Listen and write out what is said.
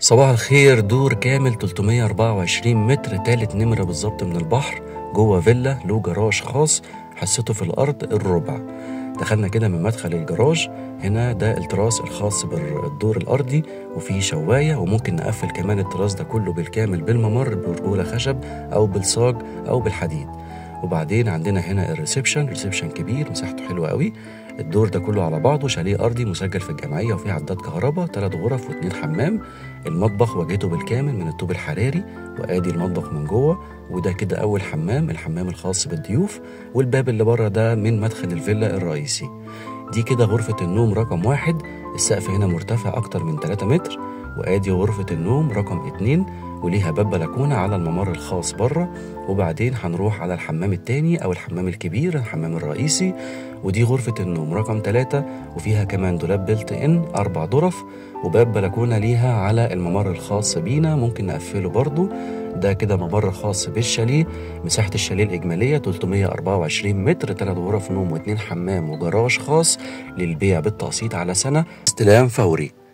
صباح الخير. دور كامل 324 متر، تالت نمرة بالظبط من البحر، جوه فيلا له جراج خاص حصته في الأرض الربع. دخلنا كده من مدخل الجراج، هنا ده التراس الخاص بالدور الأرضي وفيه شواية، وممكن نقفل كمان التراس ده كله بالكامل بالممر برجولة خشب أو بالصاج أو بالحديد. وبعدين عندنا هنا ال reception، reception كبير مساحته حلوة قوي. الدور ده كله على بعضه شاليه أرضي مسجل في الجمعية وفيه عداد كهرباء، 3 غرف و2 حمام. المطبخ واجهته بالكامل من الطوب الحراري، وادي المطبخ من جوه، وده كده أول حمام، الحمام الخاص بالضيوف، والباب اللي بره ده من مدخل الفيلا الرئيسي. دي كده غرفة النوم رقم 1، السقف هنا مرتفع أكتر من 3 متر. وادي غرفة النوم رقم 2 وليها باب بلكونة على الممر الخاص بره. وبعدين هنروح على الحمام التاني أو الحمام الكبير، الحمام الرئيسي، ودي غرفة النوم رقم 3 وفيها كمان دولاب built in 4 ضرف وباب بلكونة ليها على الممر الخاص بينا ممكن نقفله برضو. ده كده ممر خاص بالشاليه. مساحة الشاليه الإجمالية 324 متر، 3 غرف نوم و2 حمام وجراج خاص، للبيع بالتقسيط على سنة، استلام فوري.